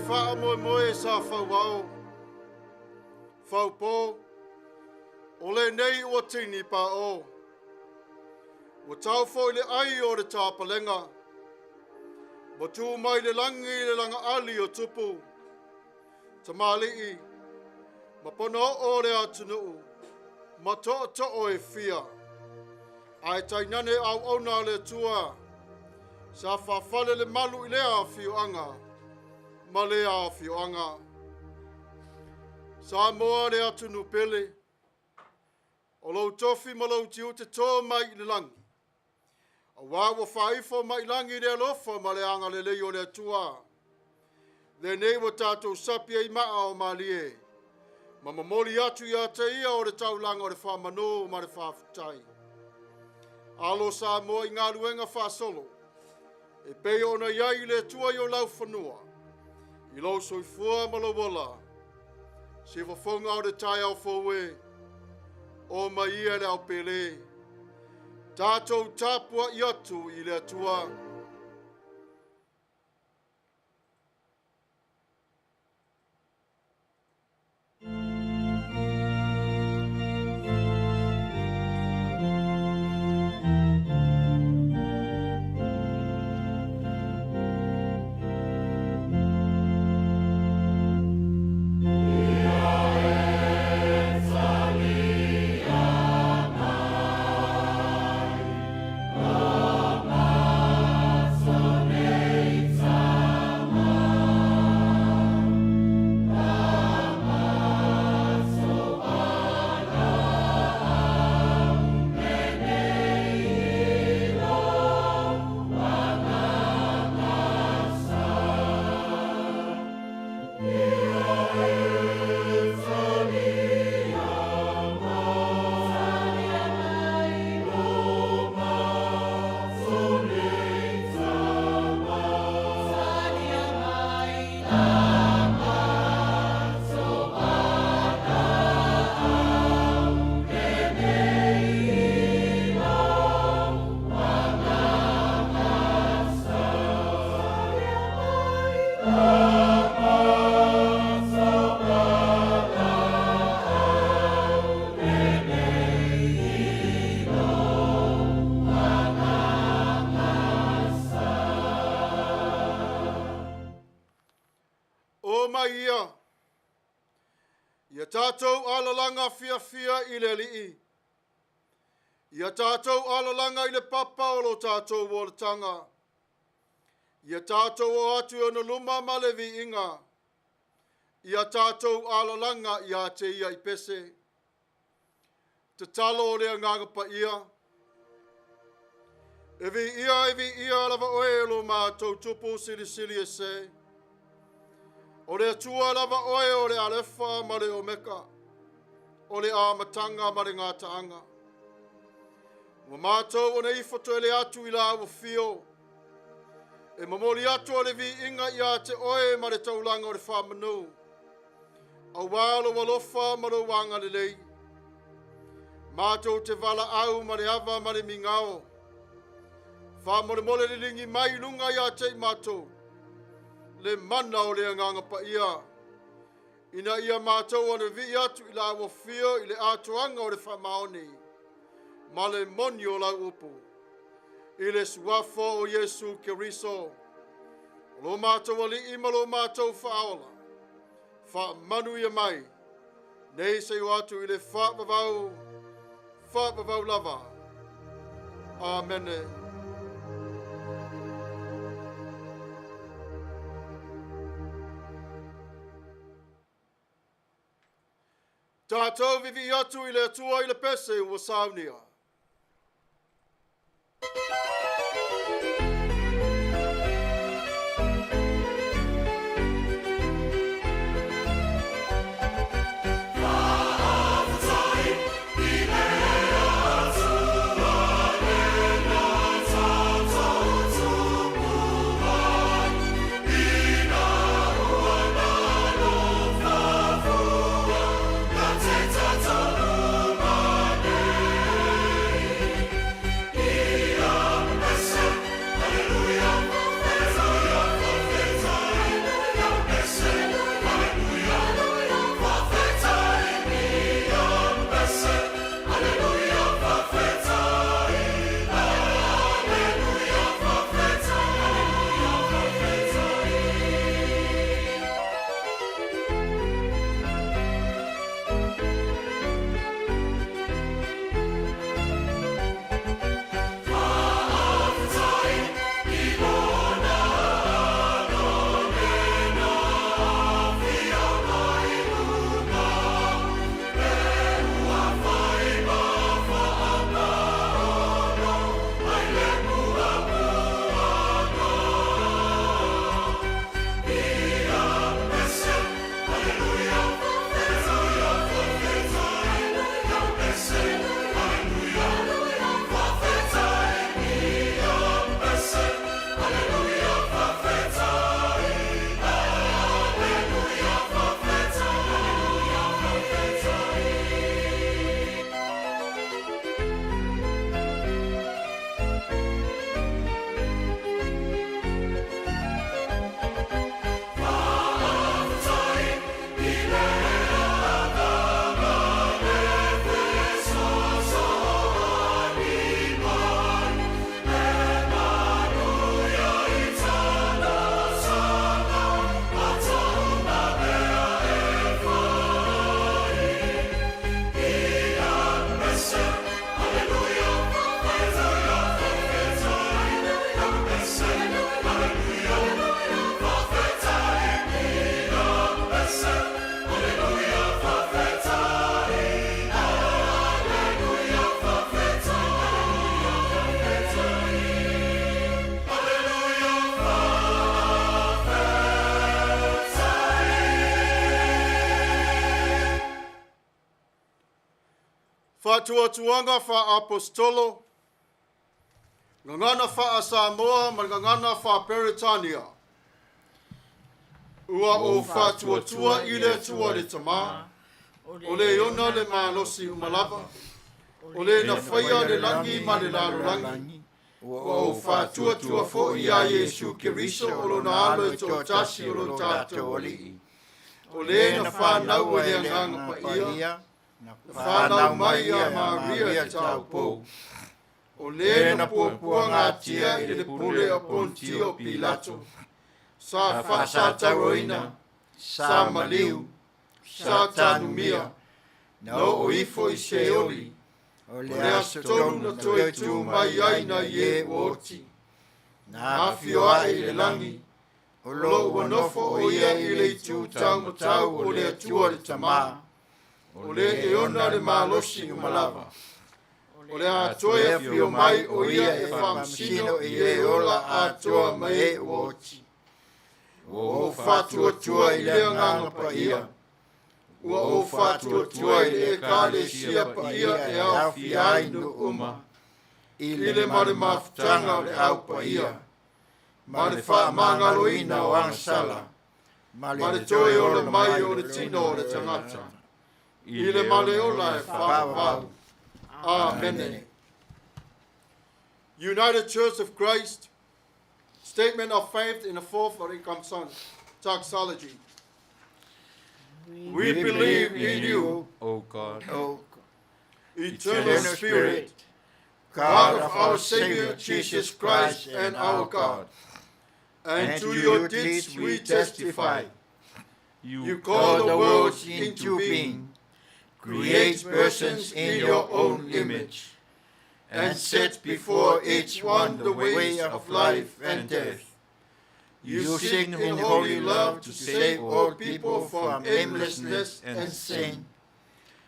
faamoemoe sa fauao, faupo, o lenei ua tini paʻō. Ua tau foi le ai o le tapalega, ua tu mai le lagi le lagaali o tupu, tamalii, ma ponaoo o le atunuu, ma tootoo e fia. Ae tainane auauna a le Atua, sa faafale le malu i lea afioaga ma lea afioaga. Samoa le atunuu pele, o lou tofi ma lou tiute to mai i le lagi, auā ua faaifo mai lagi le alofa ma le agalelei o le Atua. Lenei ua tatou sapi ai maa o malie, ma momoli atu ia te ia o le taulaga o le faamanu ma le faafetai. Alo Samoa i galuega faasolo, e pei ona i ai le Atua i o laufanua, i lou soifua ma lou ola, siufofoga o le taeao fou e, o mai ia le ao pele, tatou tapuai atu i le Atua. O mai ia, ia tatou alalaga fiafia i le Alii, ia tatou alalaga i le papa o lo tatou olataga, ia tatou o atu i ona luma ma le viiga, ia tatou alalaga ia te ia i pese. Tatalo o le Agaga Paia, e viia e viia lava oe lo matou Tupu silisili ese. O le Atua lava oe o le Alefa ma le Omeka, o le amataga ma le gataaga. Ua matou ona ifo toele atu i lau afio, e momoli atu o le viiga ia te oe ma le taulaga o le faamanu, auā lou alofa ma lou agalelei. Matou te valaau ma le ava ma le migao, faamolemole liligi mai i luga ia te i matou, le mana o le Agaga Paia, ina ia matou anavii atu i lau afio i le atoaga o le faamaoni ma le moni o lau upu, i le suafa o Iesu Keriso, o lo matou Alii ma lo matou Faaola, faamanuia mai, nei seia atu i le faavavau, faavavau lava. Amene. Tatou vivii atu i le Atua i le pese ua saunia. Faatuatuaga faaapostolo, gagana faa-Samoa ma le gagana faa-Peretania. Ua ou faatuatua i le Atua le Tamā, o le ona le malosi uma lava, o le na faia le lagi ma le lalolagi. Ua ou faatuatua foi iā Iesu Keriso o lona Alo e toatasi o lo tatou Alii, o le na fanau e le Agaga Paia, na fanau mai ia Maria le taupou, o le na puapuagatia i le pule o Pontio Pilato, sa faasatauaina, sa maliu, sa tanumia, na oo ifo i Seoli, o le aso tolu na toe tu mai ai nai e ua oti, na afio ae i le lagi, o lo ua nofo o ia i le itu taumatau o le Atua le Tamā, o le e ona le malosi uma lava. O le a toe afio mai o ia e faamasino i e ola atoa ma e ua oti. Ua ou faatuatua i le Agaga Paia, ua ou faatuatua i le Ekalesia paia e aofia ai nuu uma, i le ma le mafutaga o le au paia, ma le faamagaloina o agasala, ma le toe ola mai o le tino o le tagata, i le ma le ola e faavavau. Amene. United Church of Christ, Statement of Faith in the Fourth Recomson, Doxology. We believe in you, O God, O eternal Spirit, God of our Savior Jesus Christ and our God. And to your deeds we testify. You call the worlds into being, create persons in your own image, and set before each one the ways of life and death. You seek in holy love to save all people from aimlessness and sin.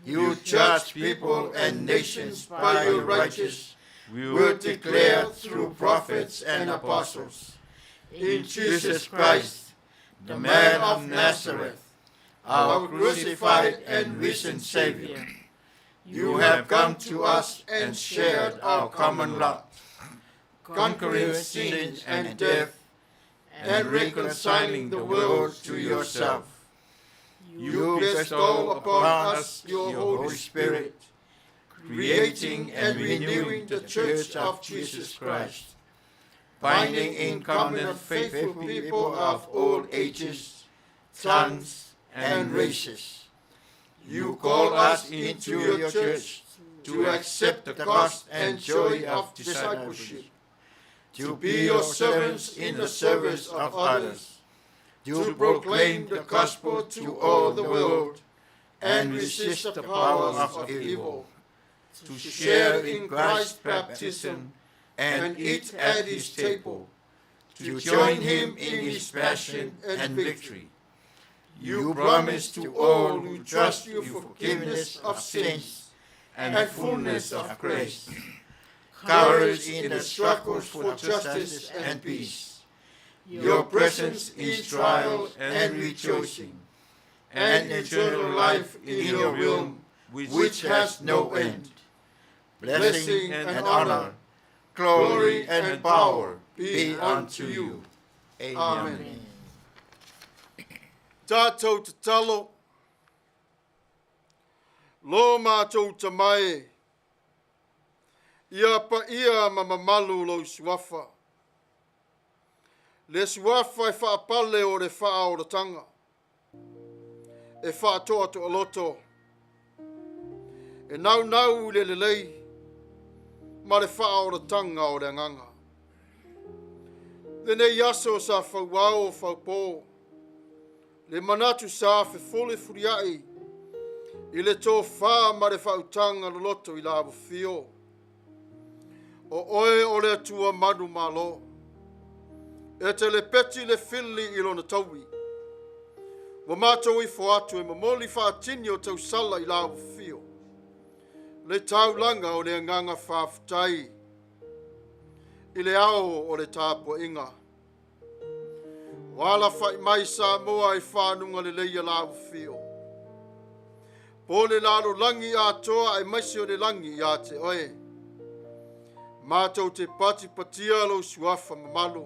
You judge people and nations by your righteous will declared through prophets and apostles. In Jesus Christ, the man of Nazareth, our crucified and risen Savior, you have come to us and shared our common lot, conquering sin and death and reconciling the world to yourself. You bestow upon us your Holy Spirit, creating and renewing the Church of Jesus Christ, binding in covenant faithful people of all ages, tongues, and races. You call us into your church to accept the cost and joy of discipleship, to be your servants in the service of others, to proclaim the gospel to all the world and resist the powers of evil, to to share in Christ's baptism and eat at his table, to join him in his passion and victory. You promise to all who trust you forgiveness of sins and fullness of grace, courage in the struggles for justice and peace, your presence in trial and rejoicing, and eternal life in your realm, which has no end. Blessing and honor, glory and power be unto you. Amen. Tātou tatalo, lo mātou tamae, ia paia ma mamalu lou suafa. Le suafa e faapale o le faaolataga, e faatoatoaloto, e naunau i le lelei, ma le faaolataga o le agaga. Lenei aso sa fauao faupō, le manatu sa fefulifuliaʻi i le tofā ma le faautaga loloto i lau afio. O oe o le Atua manumalo, e te lepeti le fili i lona taui. Ua matou ifo atu e momoli faatini o tausala i lau afio. Le taulaga o le agaga faafetai i le ao o le tapuaiga. Ua alafaʻi mai Samoa i faguga lelei a lau afio. Po le lalolagi atoa aemaise o le lagi ia te oe. Matou te patipatia lou suafa mamalu.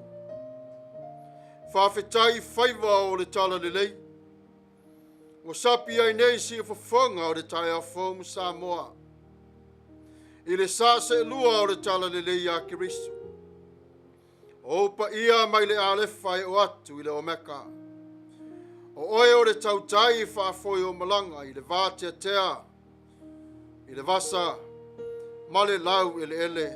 Faafetai i faiva o le talalelei. Ua sapi ai nei siufofoga o le taeao fou ma Samoa. I le sa seelua o le talalelei ia Keriso. O ou paia mai le Alefa e oo atu i le Omeka. O oe o le tautai faafoe o malaga i le vateatea, i le vasa ma le lau eleele.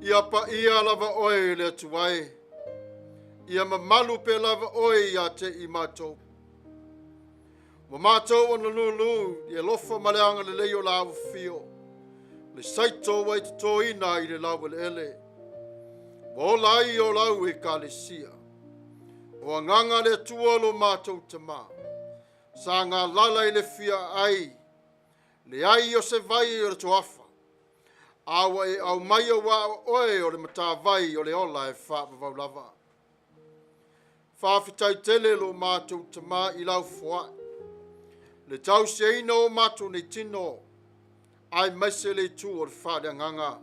Ia paia lava oe e le Atua e. Ia mamalu pea lava oe ia te i matou. Ua matou ona lulu i alofa ma le agalelei o lau afio, le saito ua e totoina i le laueleele. Ua ola ai o lau ekalesia. O agaga le Atua lo matou Tama. Sa galala i le fia ai, leai o se vai o le toafa. A ua e aumai aua o oe o le matavai o le ola e faavavau lava. Faafetai tele lo matou Tama i lau foai, le tausiaina o matou nei tino, aemaise le itu o le faaleagaga.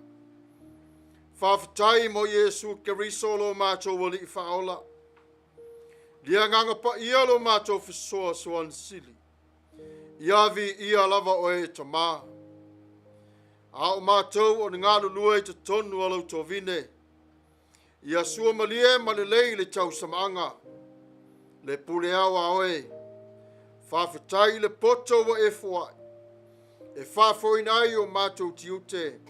Faafetai mo Iesu Keriso lo matou Alii faaola. Le agaga paia lo matou fesoasoani sili. Ia viia lava oe e Tama. A o matou o le galulue i totonu o lau tovine, ia sua malie ma lelei le tausamaaga, le pule ao a oe. Faafetai i le poto ua e foai, e faafoeina ai o matou tiute,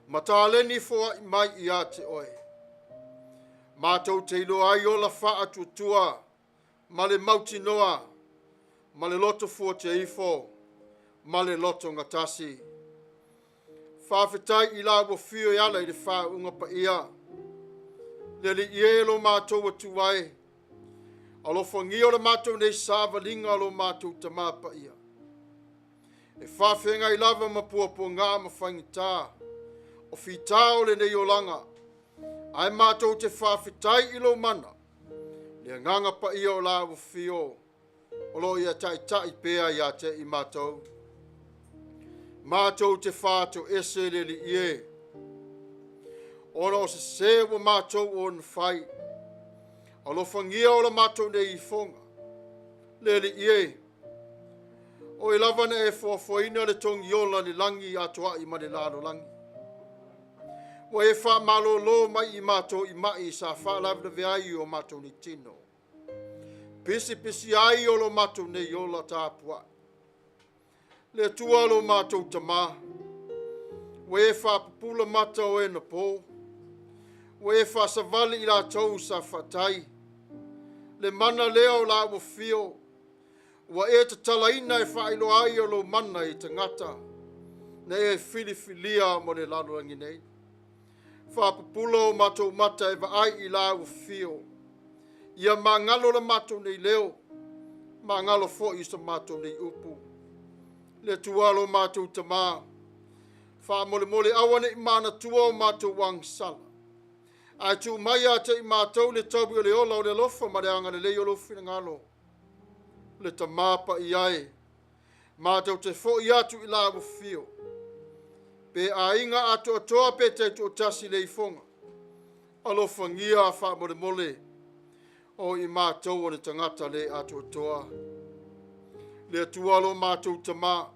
ma taleni foai mai ia te oe. Matou te iloa ai ola faatuatua, ma le mautinoa, ma le loto fuatia ifo, ma le loto gatasi. Faafetai i lau afio e ala i le faauuga paia. Le Alii e lo matou Atua e, alofagia o le matou nei savaliga lo matou Tama paia. E faafeagai lava ma puapuaga ma faigata, o fita o lenei olaga, ae matou te faafetai i lou mana, le agaga paia o lau afio, o lo o ia taitai pea ia te i matou. Matou te faatoese le Alii e, ona o sese ua matou ona fai. Alofagia o la matou nei ifoga, le Alii e, o e lava na e foafoaina le togiola le lagi atoai ma le lalolagi. Ua e faamalolo mai i matou i mai sa faalavelave ai o matou nei tino. Pisipisi ai o lo matou nei ola tapuai. Le Atua lo matou Tama, ua e faapupula mata o e na po, ua e faasavali i latou sa faatai, le mana lea o lau afio, ua e tatalaina e faailoa ai o lou mana i tagata, na e filifilia mo le lalolagi nei. Faapupula o matou mata e vaai i lau afio, ia magalo la matou nei leo, magalo foi i so matou nei upu. Le Atua lo matou Tama, faamolemole aua nei manatua o matou agasala, ae tuu mai ia te i matou le taui o le ola o le alofa ma le agalelei o lou finagalo. Le Tama paia e, matou te foi atu i lau afio, pe aiga atoatoa pe taitoatasi le ifoga, alofagia faamolemole o i matou o le tagata le atoatoa. Le Atua lo matou Tama,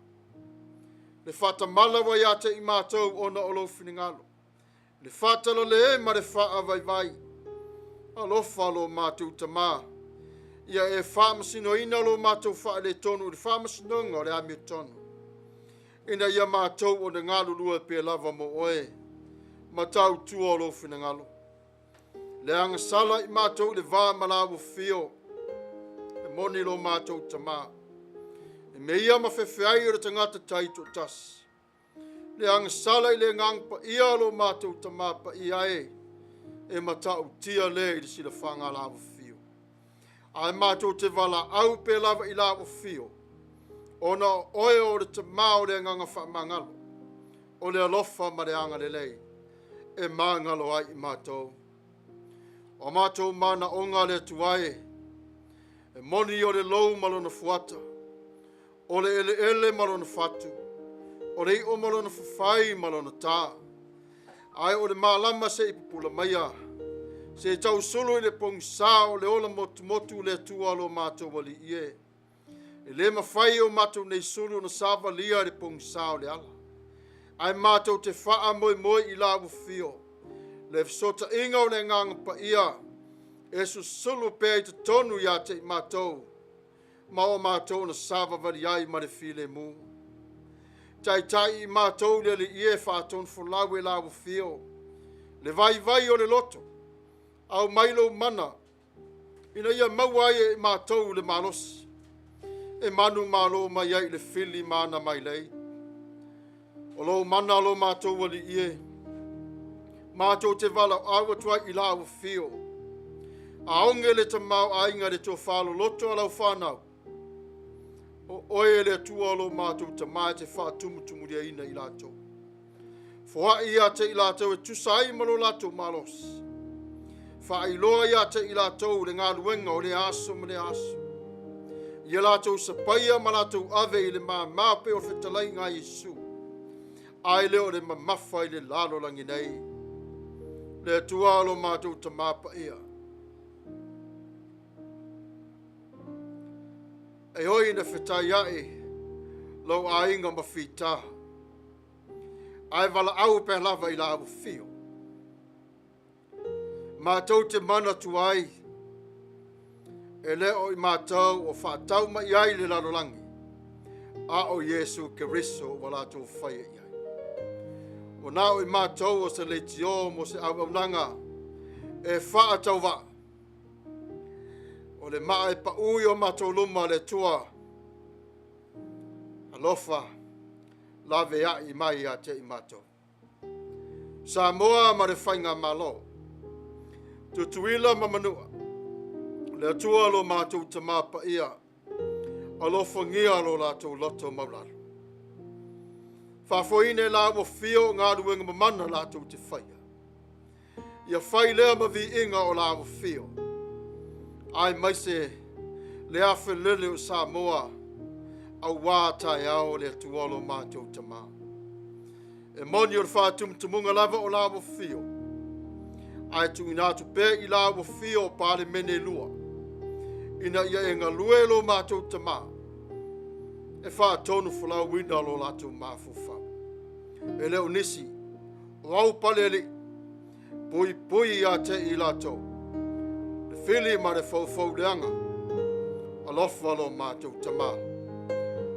le faatamala ua ia te i matou ona o lou finagalo, le faatalale ma le faavaivai, alofa lo matou Tama, ia e faamasinoina lo matou faaletonu i le faamasinoga o le amiotonu, ina ia matou o le galulue pea lava mo oe, ma tautua o lou finagalo. Le agasala i matou i le va ma lau afio, e moni lo matou Tama, e mea ia ma fefe ai o le tagata taitoatasi. Le agasala i le agaga paia lo matou Tama paia e, e matautia le i le silafaga a lau afio. Ae matou te valaau pea lava i lau afio, ona o oe o le Tama o le agaga faamagalo, o le alofa ma le agalelei, e magalo ai i matou. O matou manaoga le Atua e, e moni o le lou ma lona fuata, O le eleele ma lona fatu, o le iʻo ma lona fafai ma lona tā. Ae o le malama se i pupula maia, se i tausulu i le pogisa o le ola motumotu le Atua lo matou Alii e. E le mafai e o matou nei sulu ona savalia le pogisa o le ala, ae matou te faamoemoe i la afio, le fesootaiga o le Agaga Paia e susulu pea i totonu ia te i matou, ma o matou na savavali ai ma le filemu. Taitai i matou le Alii e faatonufolau e la afio, le vaivai o le loto, aumai lou mana, ina ia maua ai e i matou le malosi, e manumalo mai ai i le fili ma ana mailei. O lou mana lo matou Alii e, matou te valaau atu ai i la afio, aoge le tamaoaiga le tofa loloto a lau whanau. O oe e le Atua o lo matou Tama e te faatumutumuliaina i latou. Foai ia te i latou e tusa ai ma lo latou malosi. Faailoa ia te i latou le galuega o le aso ma le aso. Ia latou sapaia ma latou ave i le māmā pe o le fetalaiga a Iesu. Ae le o le mamafa i le lalolagi nei. Le Atua o lo matou Tama paia. E oi na fetai ai lau aiga ma fita. Ae valaau pea lava i la afio. Mātou te manatu ai, e le o i mātou o whaatau mai ai le lalolagi, a o Iesu Keriso ua latou whaia i ai. O nā o i mātou o se leitio mo se auaunaga e whaatau waa. O le maa e paui o mātou luma le Atua. Alofa, lave ai mai ia te i mātou. Samoa ma le whainga malo. Tutuila ma manua. Le Atua lo mātou Tama paia. Alofangia lo latou loto maulalo. Faafoine la ua fio ngā luenga mamana latou te whaia. Ia whai lea ma viiga o la ua fio. Ai mai se le afe lele o Samoa au wā tae ao le Atua lo mātou Tama. E moni o le whātumtumunga lava o la ua fio. Ai tuina atu pea i la ua fio o pāle mene lua. Ina ia e ngalue lo mātou Tama. E whaatonu fulau wina lo latou mafaufau. E leo nisi, o au paleli, pui pui ia te i latou. Le fili ma le faufau leanga, alofa lo mātou Tama.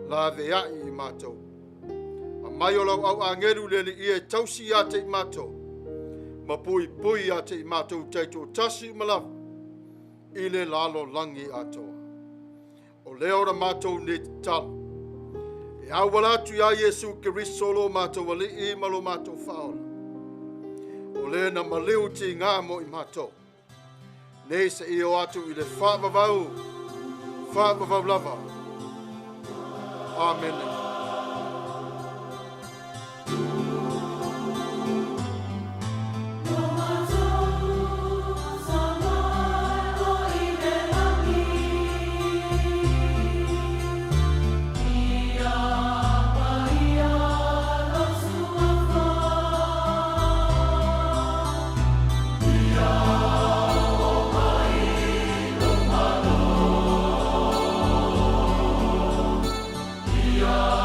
La veai i mātou. A mai o lau au angelu le li ia e tausi ia te i mātou. Ma pui pui ia te i mātou teito tasi malava. I le lalo langi atoa. O leo ra mātou nei te talo. E awala atu ia Iesu Keriso lo mātou ali'i ma lo mātou whaola. O le na maliu ti ngā mo i mātou. Nei se i o atu i le whaavavau, whaavavau lava. Amene. Ia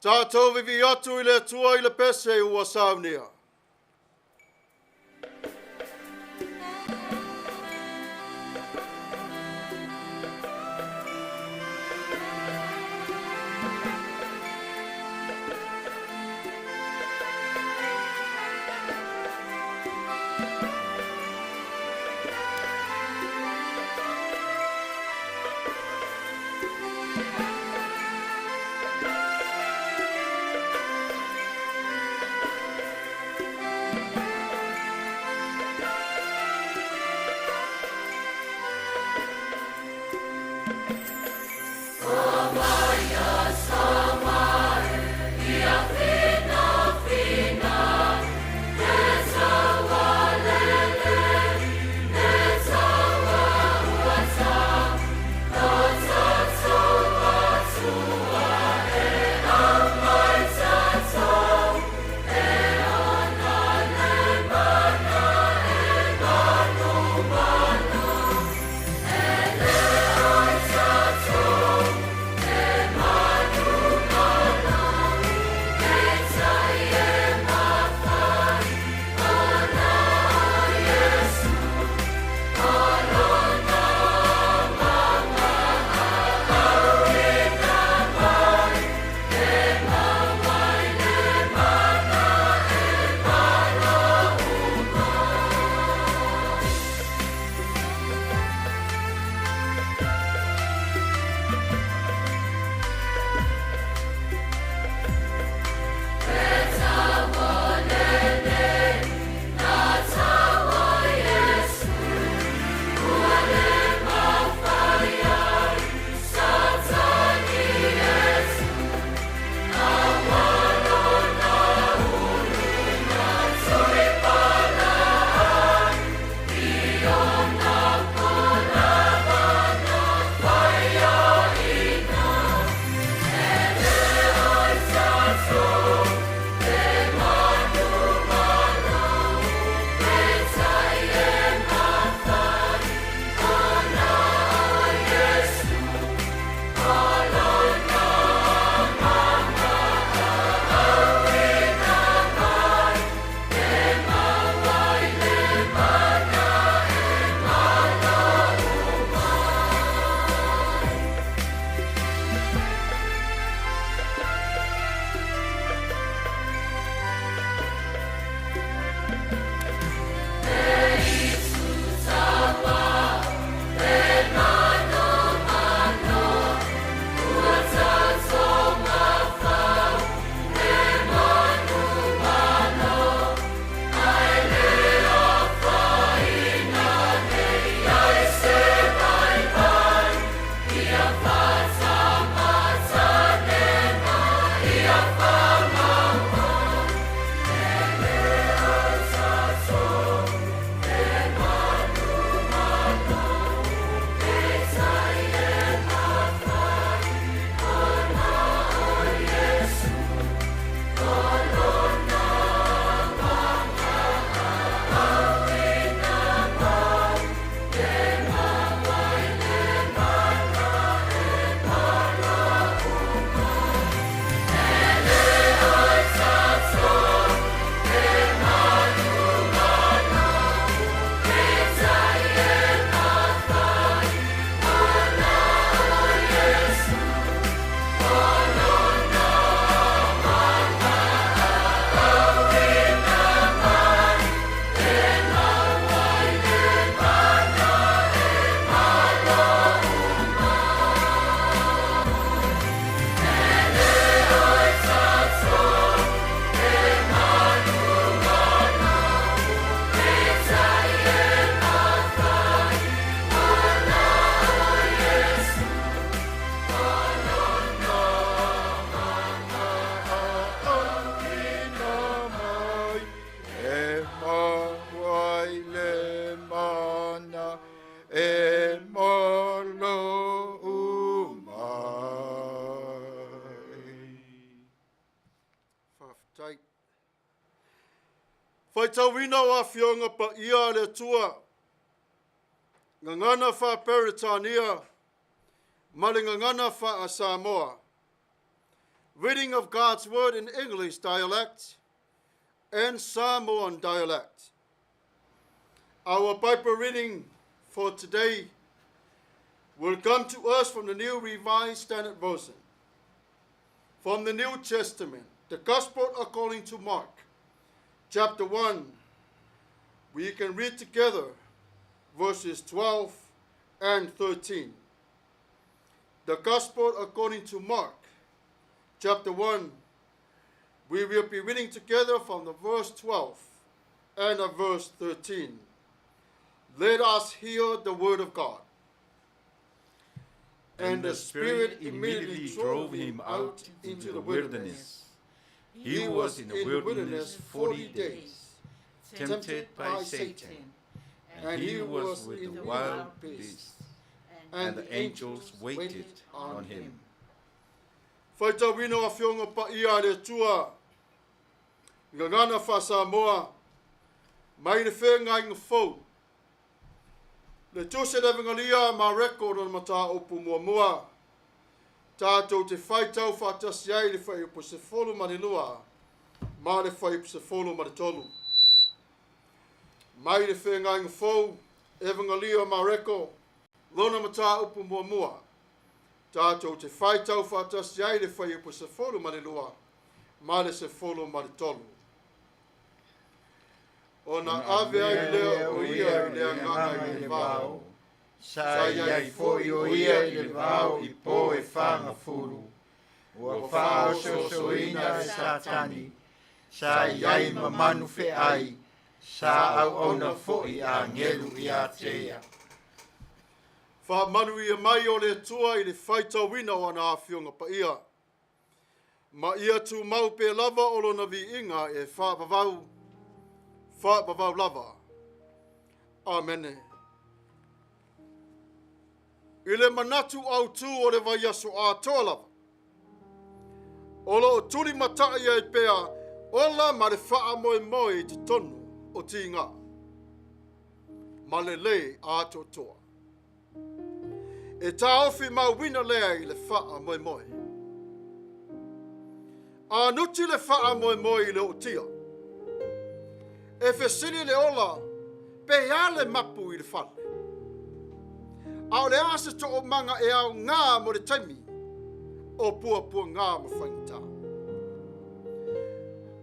Tatou vivii atu i le Atua i le pese ua saunia. Faafetai. Faitauina o Afioga Paia a le Atua, Gagana Faa-Peretania ma le Gagana Faa-Samoa. Reading of God's Word in English dialect and Samoan dialect. Our Bible reading for today will come to us from the New Revised Standard Version, from the New Testament, the Gospel according to Mark, chapter 1. We can read together verses 12 and 13. The Gospel according to Mark, chapter 1. We will be reading together from the verse 12 and the verse 13. Let us hear the word of God. And the Spirit immediately drove him out into the wilderness. He was in the wilderness 40 days, tempted by Satan, and he was with the wild beasts, and the angels waited on him. Faitauina o Afioga Paia a le Atua, Gagana Faa-Samoa, mai le Feagaiga Fou. Le Tusi a le Evegalia a Mareko lona mataupu muamua, tatou te faitau faatasi ai le fuaiupu 12 ma le fuaiupu 13. Mai le Feagaiga Fou, Evegalia a Mareko, lona mataupu muamua, tatou te faitau faatasi ai le fuaiupu 12 ma le 13. Ona ave ai lea o ia i le Agaga i le vao. Sa i ai foi o ia i le vao i po e fagafulu. Ua faaosoosoina e Satani, sa i ai ma manu feai, sa auauna foi agelu ia te ia. Faamanuia mai o le Atua i le faitauina o ana afioga paia. Ma ia tumau pea lava o lona viiga e faavavau, faavavau lava. Amene. I le manatu autū o le vaiaso atoa lava, o lo o tulimatai ai pea ola ma le faamoemoe i totonu o tiga ma le lē atoatoa. E taofi mauina lea i le faamoemoe. A nuti le faamoemoe i le ootia, e fesili le ola pe a le mapu i le fale. A o le a se toomaga e aogā mo le taimi o puapuagā ma faigata.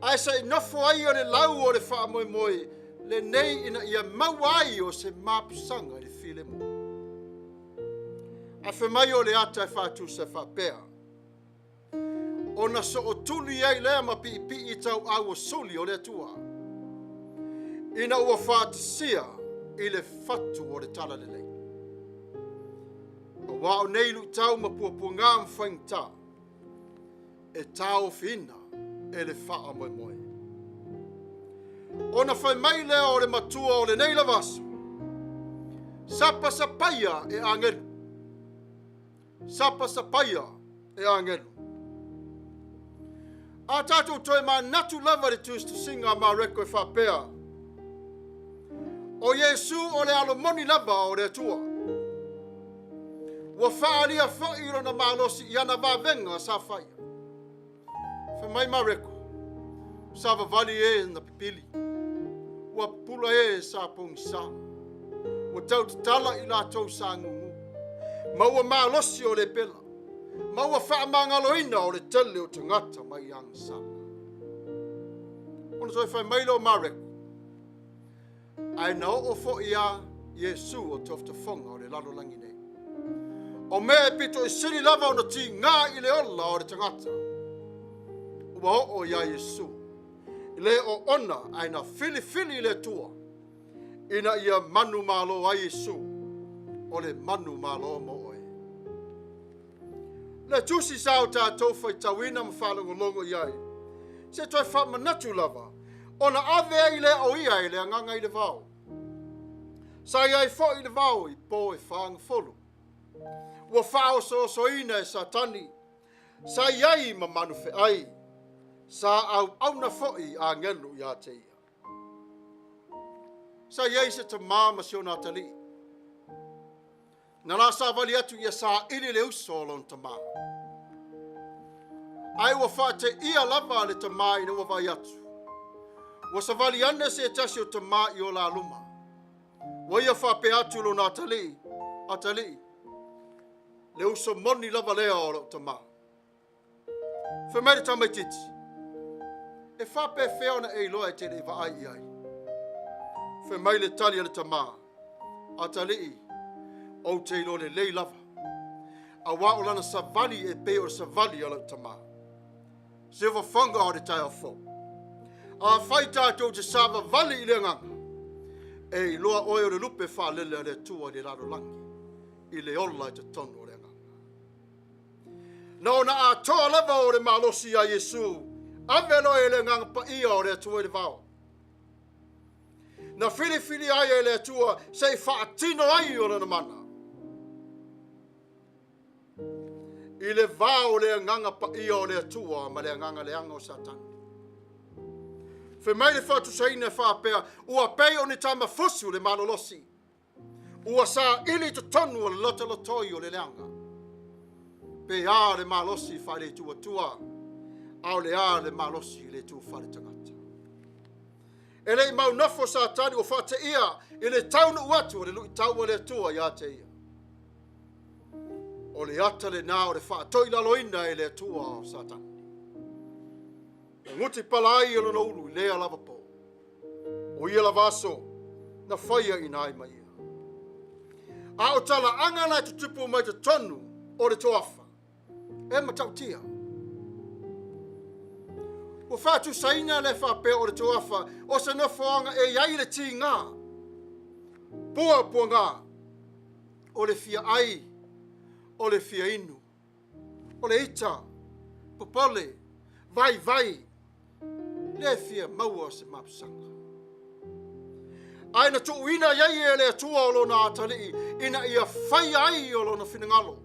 Ae se i nofo ai o le lau o le faamoemoe lenei ina ia maua ai o se mapusaga i le filemu. Ae fai mai o le ata e faatusa e faapea, ona sootuli ai lea ma piipii tauau o suli o le Atua, ina ua faatasia i le fatu o le talalelei. Auā o nei luitau ma puapuagā ma faigata, e taofiina e le faamoemoe. Ona fai mai lea o le matua o lenei lava aso, sapasapaia e agelu, sapasapaia e agelu. A tatou toe manatu lava le tusitusiga a Mareko e faapea, o Iesu o le alomoni lava o le Atua. Ua faaalia foi lona malosi i ana vavega sa faia. Fai mai Mareko, savavali e na pipili, ua pupula e sa pogisa, ua tautatala i latou sa gugu, ma ua malosi o lepela, ma ua faamagaloina o le tele o tagata mai agasala. Ona toe fai mai lea o Mareko, ae na oo foi a Iesu o tofotofoga o le lalolagi nei. O mea e pito i sili lava ona tigā i le ola o le tagata, ua oo iā Iesu, i le oona ae na filifili le Atua, ina ia manumalo ai Iesu, o le manumalo mo oe. Le tusi sa o tatou faitauina ma faalogologo i ai, se toe faamanatu lava, ona ave ai lea o ia i le Agaga i le vao. Sa i ai foi i le vao i po e fagafulu. Ua faaosoosoina e Satani, sa i ai ma manu feai, sa auauna foi agelu ia te ia. Sa i ai se tamā ma si ona atalii. Na la savali atu ia saili le uso o lona tamā. Ae ua faateia lava le tamā ina ua vaai atu. Ua savali ane se tasi o tamā i o la luma. Ua ia faapea atu lona atalii, atalii, le uso moni lava lea o lou tamā. Fai mai le tamaitiiti, e faapefea ona e iloa e te le i vaai i ai? Fai mai le tali a le tamā, atalii, ou te iloa lelei lava, auā o lana savali e pei o le savali a lau tamā. Se fofoga o le taeao fou. Afai tatou te savavali i le agaga, e iloa oe o le lupe faalele a le Atua i le lalolagi, i le ola i totonu o le agaga. Na ona atoa lava o le malosi iā Iesu, ave loa e le Agaga Paia o le Atua i le vao. Na filifili ai e le Atua se i faatino ai o lana mana. I le va o le Agaga Paia o le Atua ma le agaga leaga o Satani. Fai mai le faatusaina e faapea, ua pei o ni tamafusu le malolosi. Ua saili i totonu o le lotolotoi o le leaga. Pe a le malosi faaletuatua, a o le a le malosi le tu faale tagata. E le i maunofo Satani ua faateia i le taunuu atu o le luitau a le Atua ia te ia. O le ata lenā o le faatoilaloina e le Atua o Satani. E guti pala ai e lona ulu i lea lava po. O ia lava aso na faia ina ai ma ia. A o talaaga la e tutupu mai totonu o le toafa, e matautia. Ua faatusaina le faapea o le toafa o se nofoaga e i ai le tiga, puapuaga, o le fia ai, o le fia inu, o le ita, popole, vaivai, le fia maua se mapusaga. Ae na tuuina i ai e le Atua o lona atalii ina ia faia ai o lona finagalo.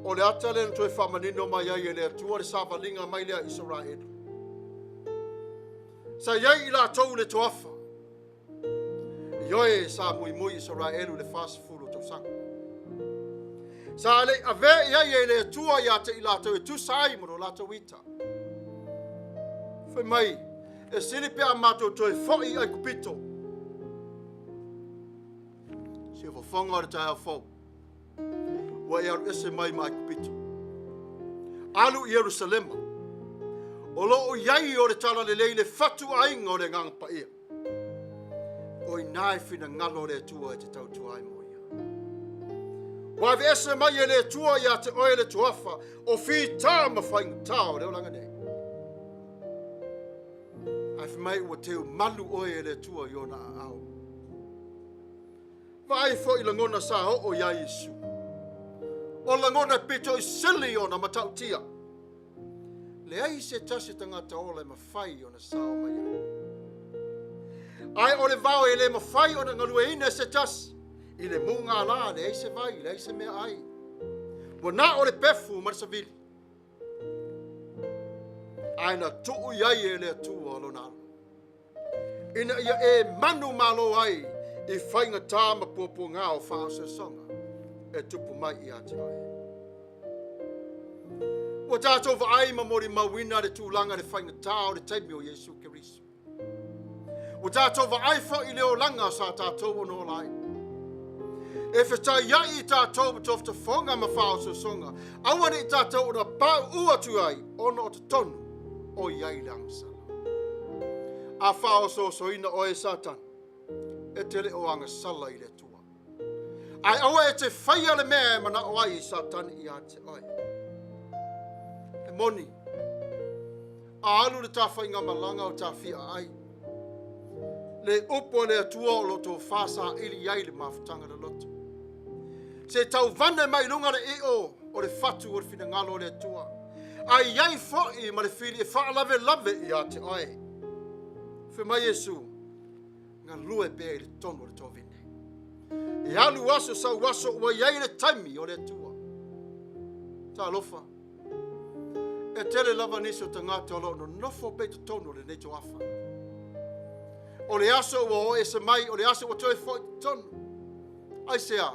O le ata lea na toe faamanino mai ai e le Atua le savaliga mai lea Isaraelu. Sa i ai i latou le toafa. Ioe sa muimui Isaraelu le 40 tausaga. Sa le ave i ai e le Atua ia te i latou e tusa ai ma lo latou ita. Fai mai, e sili pe a matou toe foi i Aikupito. Se fofoga o le taeao fou. Ua e alu ese mai ma Aikupito. Alu i Ierusalema. O loo i ai o le tala lelei le fatu aiga o le Agaga Paia. O ina e finagalo o le Atua e te tautua ai mo ia. Ua ave ese mai e le Atua ia te oe le toafa o fita ma faigata o le olaga nei. Ae fai mai ua teu malu oe e le Atua i ona aao. Vaai foi lagona sa oo iā Iesu. O lagona e pito i sili ona matautia. Leai se tasi tagata ola e mafai ona sao mai ai. Ae o le vao e le mafai ona galueina e se tasi. I le mugala, leai se vai, leai se mea ai. Ua na o le pefu ma le savili. Ae na tuu i ai e le Atua lona alo. Ina ia e manu malo ai i faigata ma puapuaga o faaososoga e tupu mai ia te oe. Ua tatou vaai ma molimauina le tulaga le faigata o le taimi o Iesu Keriso. Ua tatou vaai foi i le olaga sa tatou ona ola ai. E fetaiai i tatou ma tofotofoga ma faaososoga, aua ne i tatou ona pauu atu ai ona o totonu o i ai le agasala. A faaosoosoina oe e Satani, e te le o agasala i le Atua. Ae aua e te faia le mea e manao ai i Satani ia te oe. E moni, a alu le tafaiga malaga o tafia ai. Le upu a le Atua o lo tofa saili ai le mafutaga le loto. Se tauvane mai luga le io o le fatu o le finagalo o le Atua. Ae i ai foi ma le fili e faalavelave ia te oe. Fai mai Iesu, galue pea i le tonu o le tovine. E alu aso sau aso ua i ai le taimi o le Atua. Talofa, e tele lava nisi o tagata o lo o nonofo pea i totonu o lenei toafa. O le aso ua o ese mai, o le aso ua toe foi totonu. Aisea?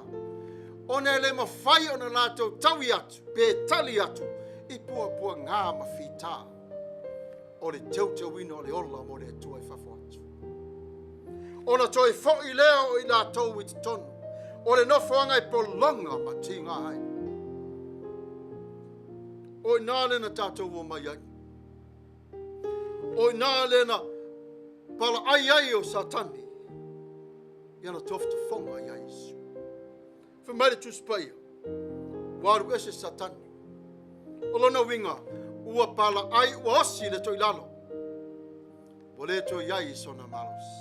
Ona e le mafai ona latou taui atu pe tali atu i puapuagā ma fitā o le teuteuina o le ola mo le Atua i fafo atu. Ona toe fo'i lea o i latou i totonu o le nofoaga e pologa ma tigā ai. O i inā lea na tatou omai ai. O i inā lea na palaai ai o Satani i ana tofotofoga iā Iesu. Fai mai le Tusi Paia, ua alu ese Satani. O lona uiga, ua palaai, ua osi le toilalo. Ua le toe i ai sona malosi.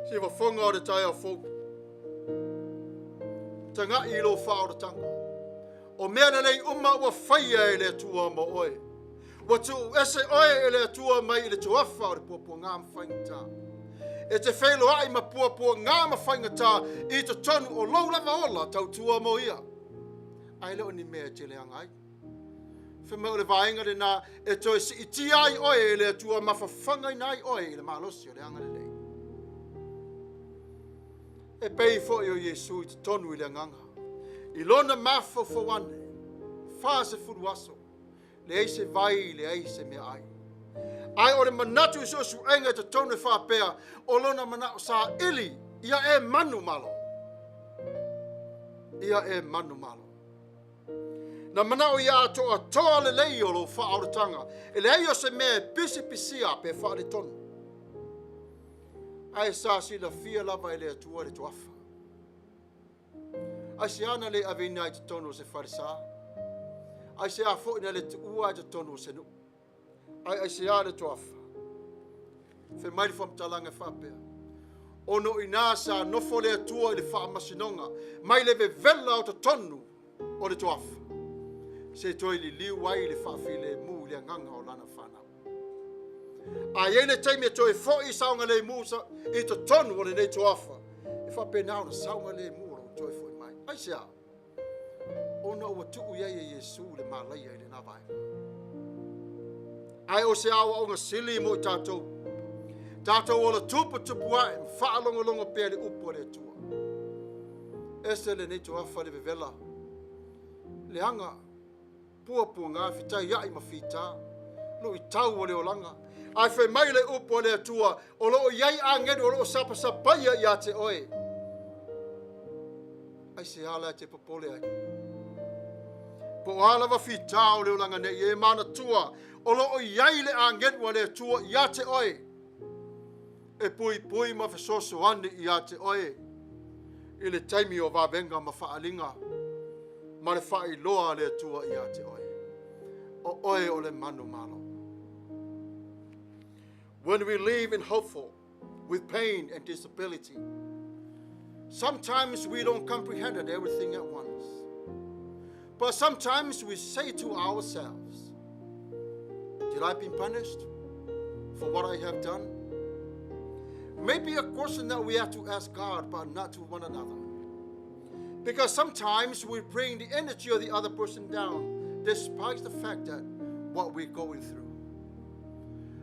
Siufofoga o le taeao fou. Tagai i lou faaolataga. O mea lelei uma ua faia e le Atua mo oe. Ua tuu ese oe e le Atua mai i le toafa o le puapuagā ma faigata. E te feiloai ma puapuagā ma faigata i totonu o lou lava ola tautua mo ia. Ae le o ni mea e te leaga ai. Fai mai o le vaega lena e toe siitia ai oe e le Atua ma fafagaina ai oe i le malosi o le agalelei. E pei foi o Iesu i totonu i le agaga. I lona mafaufau ane, 40 aso, leai se vai, leai se meaai. Ae o le manatu i suesuega i totonu e faapea, o lona manao saili, ia e manumalo. Ia e manumalo. Na manao ia atoatoa lelei o lou faaolataga, e leai o se mea e pisipisia pe faaletonu. Ae sa silafia lava e le Atua le toafa. Aisea na le aveina ai i totonu o se falesa? Aisea foi na le tuua ai i totonu o se nuu? Ae aisea le toafa? Fai mai le faamatalaga e faapea, ona o i inā sa nofo le Atua i le faamasinoga mai le vevela o totonu o le toafa, se toe liliu ai le faafilemu i le agaga o lana fanau. A i ai le taimi e toe foi saogalemu i totonu o lenei toafa, e faapena ona saogalemu o lou toe foi mai. Aisea? Ona ua tuu i ai e Iesu le malaia i lena vaega. Ae o se aoaoga sili mo i tatou. Tatou ola tuputupu ae ma faalogologo pea le upu a le Atua. Ese lenei toafa le vevela. Leaga, puapuagā, fetaiai ma fitā, luitau o le olaga. Ae fai mai le upu a le Atua, o lo o i ai agelu o lo o sapasapaia ia te oe. Aisea la e te popole ai? Po o a lava fitā o le olaga nei, e manatua, o lo o i ai le agelu a le Atua ia te oe. E puipui ma fesoasoani ia te oe i le taimi o vavega ma faaaliga ma le faailoa a le Atua ia te oe. O oe o le manumalo. When we live in hopeful, with pain and disability, sometimes we don't comprehend everything at once. But sometimes we say to ourselves, "Did I be punished for what I have done?" Maybe a question that we have to ask God, but not to one another. Because sometimes we bring the energy of the other person down, despite the fact that what we're going through.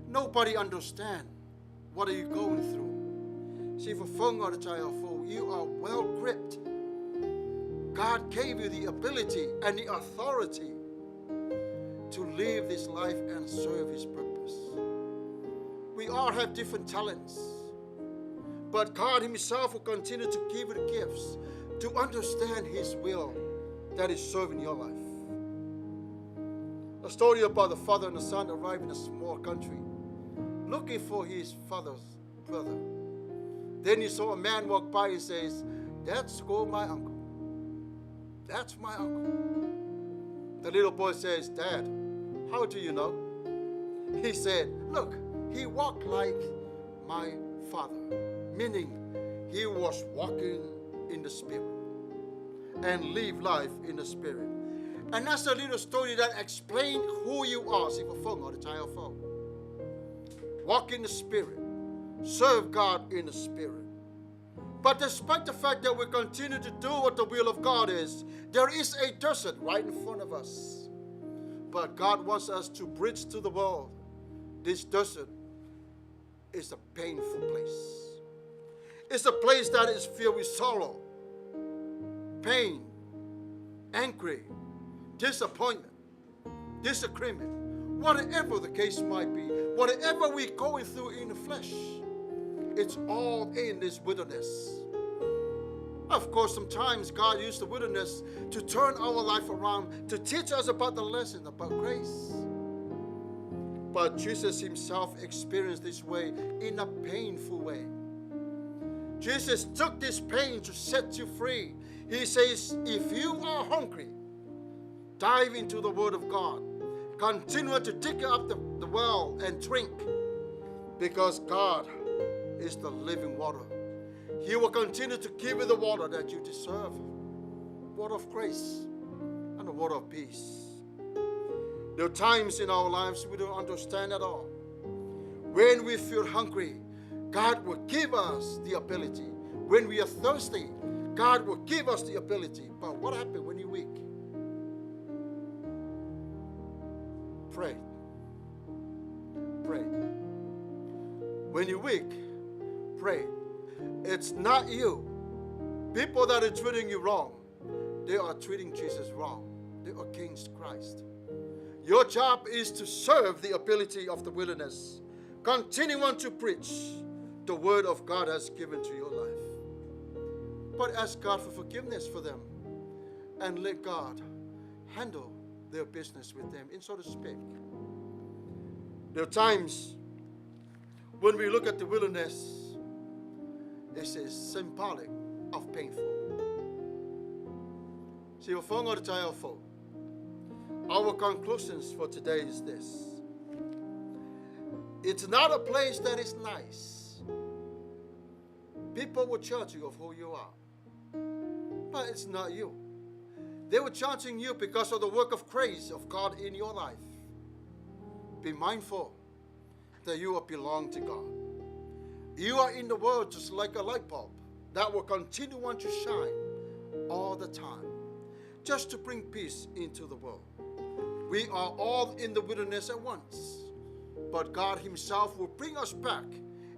Nobody understands what are you going through. See, for you are well gripped. God gave you the ability and the authority to live this life and serve His purpose. We all have different talents, but God Himself will continue to give you the gifts to understand His will that is serving your life. A story about the father and the son arrived in a small country looking for his father's brother. Then he saw a man walk by and says, "That's go my uncle. That's my uncle." The little boy says, "Dad, how do you know?" He said, "Look, he walked like my father," meaning he was walking in the Spirit and live life in the Spirit. And that's a little story that explains who you are. Walk in the Spirit. Serve God in the Spirit. But despite the fact that we continue to do what the will of God is, there is a desert right in front of us. But God wants us to bridge to the world. This desert is a painful place. It's a place that is filled with sorrow. Pain, angry, disappointment, disagreement, whatever the case might be, whatever we're going through in the flesh, it's all in this wilderness. Of course, sometimes God used the wilderness to turn our life around, to teach us about the lesson about grace. But Jesus himself experienced this way in a painful way. Jesus took this pain to set you free. He says, if you are hungry, dive into the Word of God. Continue to dig up the well and drink, because God is the living water. He will continue to give you the water that you deserve. Water of grace and the water of peace. There are times in our lives we don't understand at all. When we feel hungry, God will give us the ability. When we are thirsty, God will give us the ability. But what happens when you're weak? Pray. Pray. When you're weak, pray. It's not you. People that are treating you wrong, they are treating Jesus wrong. They are against Christ. Your job is to serve the ability of the wilderness. Continue on to preach the word of God has given to your life. But ask God for forgiveness for them and let God handle their business with them, in so to speak. There are times when we look at the wilderness, it is symbolic of painful. See, our conclusions for today is this. It's not a place that is nice. People will judge you of who you are, but it's not you. They were judging you because of the work of grace of God in your life. Be mindful that you belong to God. You are in the world just like a light bulb that will continue on to shine all the time, just to bring peace into the world. We are all in the wilderness at once, but God himself will bring us back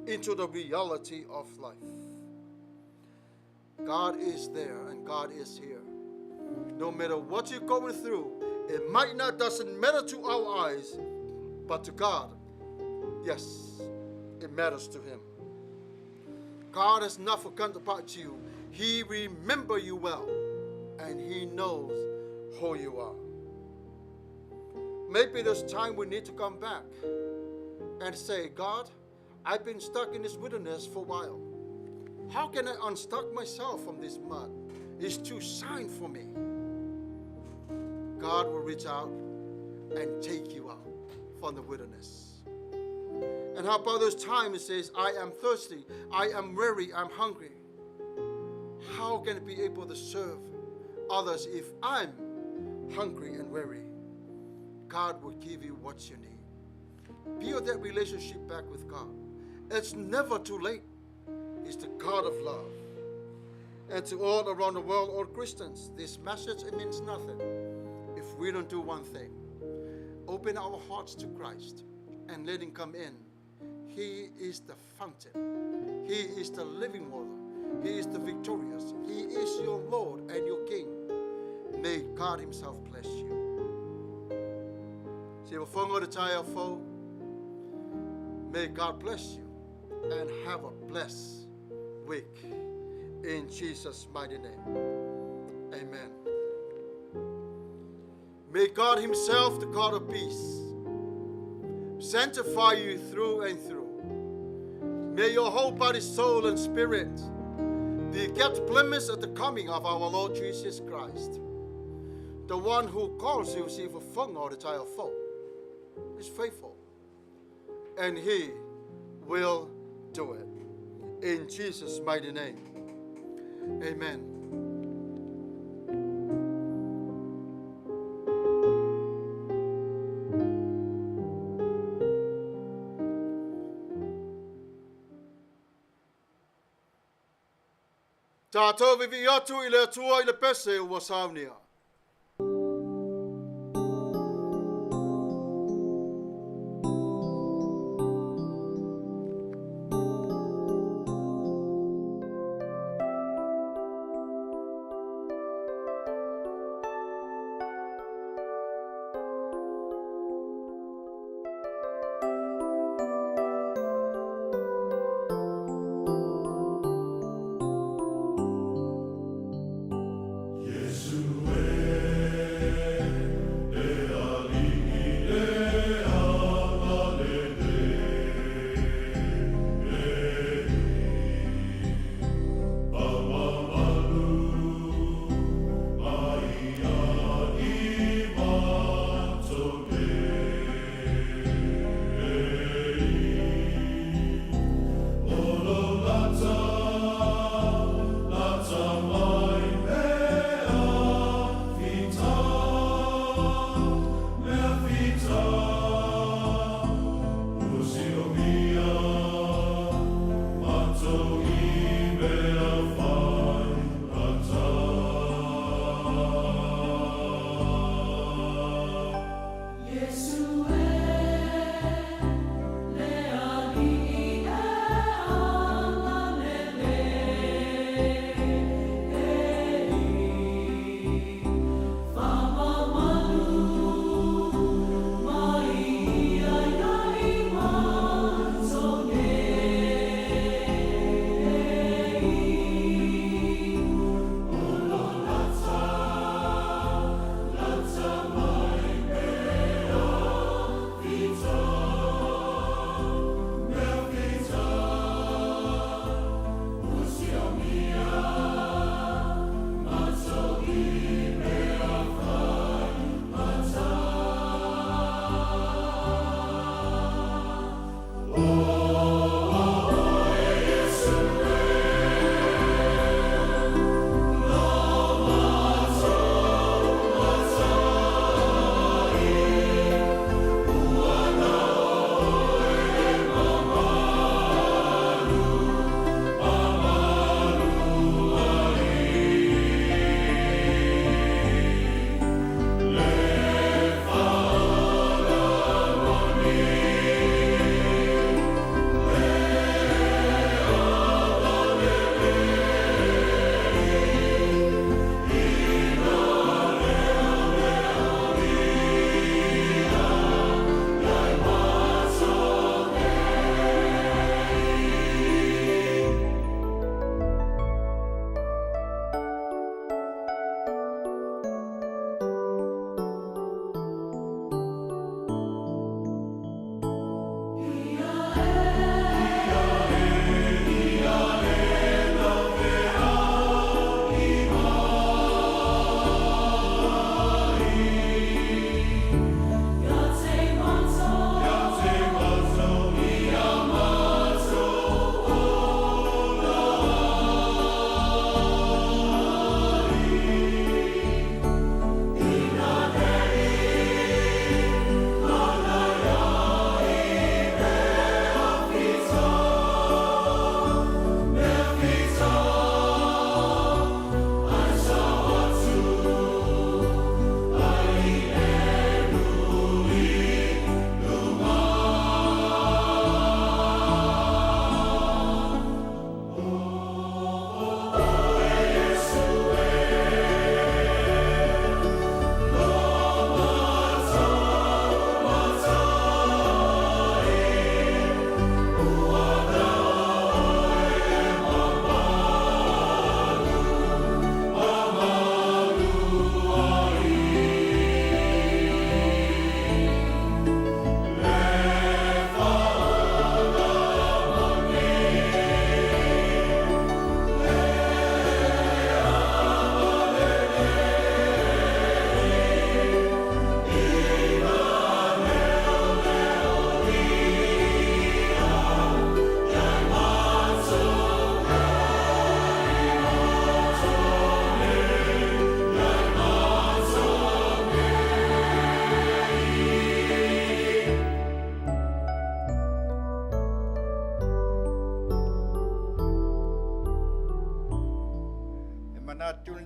into the reality of life. God is there and God is here. No matter what you're going through, it might not, doesn't matter to our eyes, but to God, yes, it matters to him. God has not forgotten about you. He remembers you well, and he knows who you are. Maybe there's time we need to come back and say, God, I've been stuck in this wilderness for a while. How can I unstuck myself from this mud? It's too shine for me. God will reach out and take you out from the wilderness. And how about those times it says, I am thirsty, I am weary, I'm hungry. How can I be able to serve others if I'm hungry and weary? God will give you what you need. Build that relationship back with God. It's never too late. It's the God of love. And to all around the world, all Christians, this message, it means nothing if we don't do one thing. Open our hearts to Christ and let him come in. He is the fountain. He is the living water. He is the victorious. He is your Lord and your King. May God himself bless you. May God bless you and have a blessed week. In Jesus' mighty name. Amen. May God himself, the God of peace, sanctify you through and through. May your whole body, soul, and spirit be kept blameless at the coming of our Lord Jesus Christ. The one who calls you, is faithful, and he will do it. In Jesus' mighty name. Amen. Tātou vivi atu i le atua i le pese ua saunia.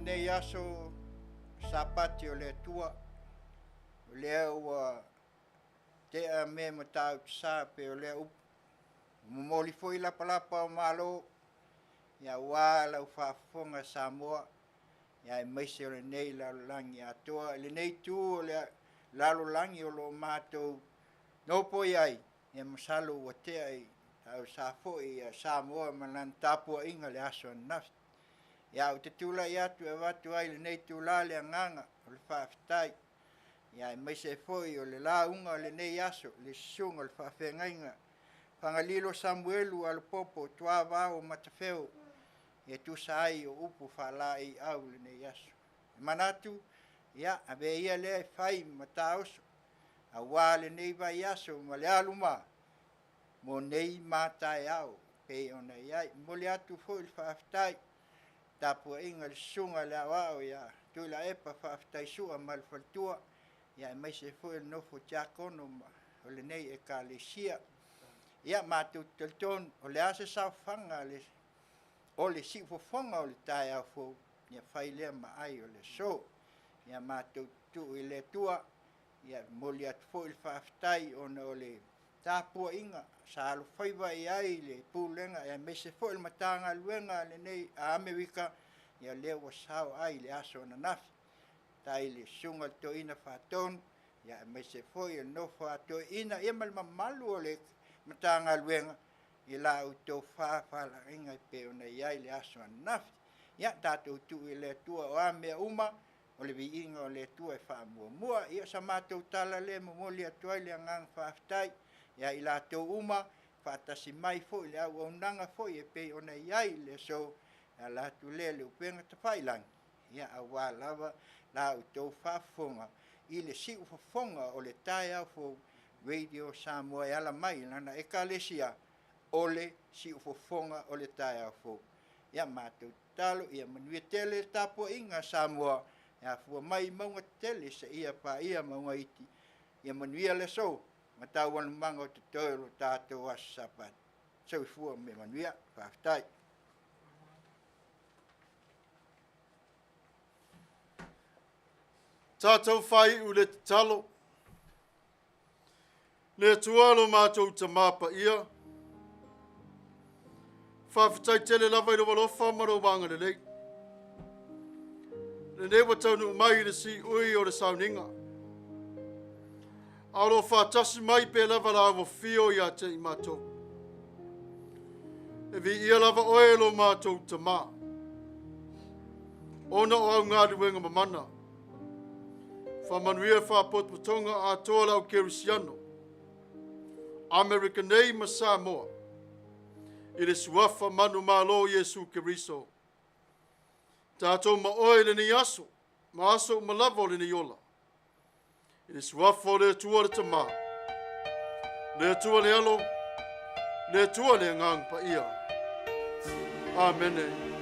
lenei aso Sapati o le Atua, o lea ua tea mea Matautu Sa pei o lea upu. Ua momoli foi lapalapa o malo aua lau faafofoga Samoa, aemaise o lenei lalolagi atoa. I lenei itu o le lalolagi o lo o matou nofo i ai, ia masalo ua tea i tausa foi ia Samoa ma lana tapuaiga i le aso ananafi. Ia ou te tulai atu e avatu ai i lenei itula le agaga o le faafetai, ia aemaise ai foi o le lauga o lenei aso, le susuga o le faafeagaiga Fagalilo Samuelu Alapopo Tuavao Matafeo, e tusa ai o upu faalaeiau i lenei aso. E manatu, ia, avea ia lea e fai ma mataoso aua lenei vaiaso ma le alu ma mo nei ma taeao pei ona i ai. E momoli atu foi le faafetai i le tapuaiga i le susuga i le Aoao ia Tuilaepa Faafetai Sua ma le faletua, aemaise ai foi o le nofo tiakono o lenei Ekalesia. Ia matou te talitonu o le a se saofaga o le siufofoga o le taeao fou, ia fai lea ma ai o le aso. Ia matou tuutuu i le Atua. Ia e momoli atu foi le faafetai ona o le tapuaiga sa alofaiva i ai le Pulega aemaise foi le Matagaluega a lenei a Amerika, ia lea ua sao ai i le aso ananafi. Faafetai i le susuga i le Toeaina Faatonu, aemaise foi o le nofo a toeaiina, ia ma le mamalu o le Matagaluega i la outou faafalaiga e pei ona i ai le aso ananafi. Ia tatou tuu i le Atua, o a mea uma, o le viiga o le Atua e faamuamua. Ia o sa matou tala lea e momoli atu ai le agaga faafetai ia i latou uma faatasi mai foi i le auaunaga foi e pei ona i ai le aso, e ala atu lea i le upega tafailagi, ia aua lava la outou faafofoga i le siufofoga o le taeao fou Radio Samoa e ala mai i lana Ekalesia o le siufofoga o le taeao fou. Ia matou tatalo ia manuia tele le tapuaiga a Samoa e afua mai i mauga tetele seia paia mauga iti. Ia manuia le aso ma taualumaga o totoe o lo tatou aso Sapati. Soifua ma ia manuia. Faafetai. Tatou faaiu le tatalo. Le Atua lo matou Tamā paia, faafetai tele lava i lou alofa ma lou agalelei. Lenei ua taunuu mai i le siui o le sauniga. A o lo o faatasi mai pea lava la afio ia te i matou. E viia lava oe lo matou Tamā, ona o au galuega mamana. Faamanuia faapotopotoga atoa lau kerisiano, Amerika nei ma Samoa, i le suafa manumalo Iesu Keriso. Tatou ma oe i lenei aso, ma aso uma lava o lenei ola. I le suafa o le Atua le Tamā, le Atua le Alo, le Atua le Agaga Paia. Amene.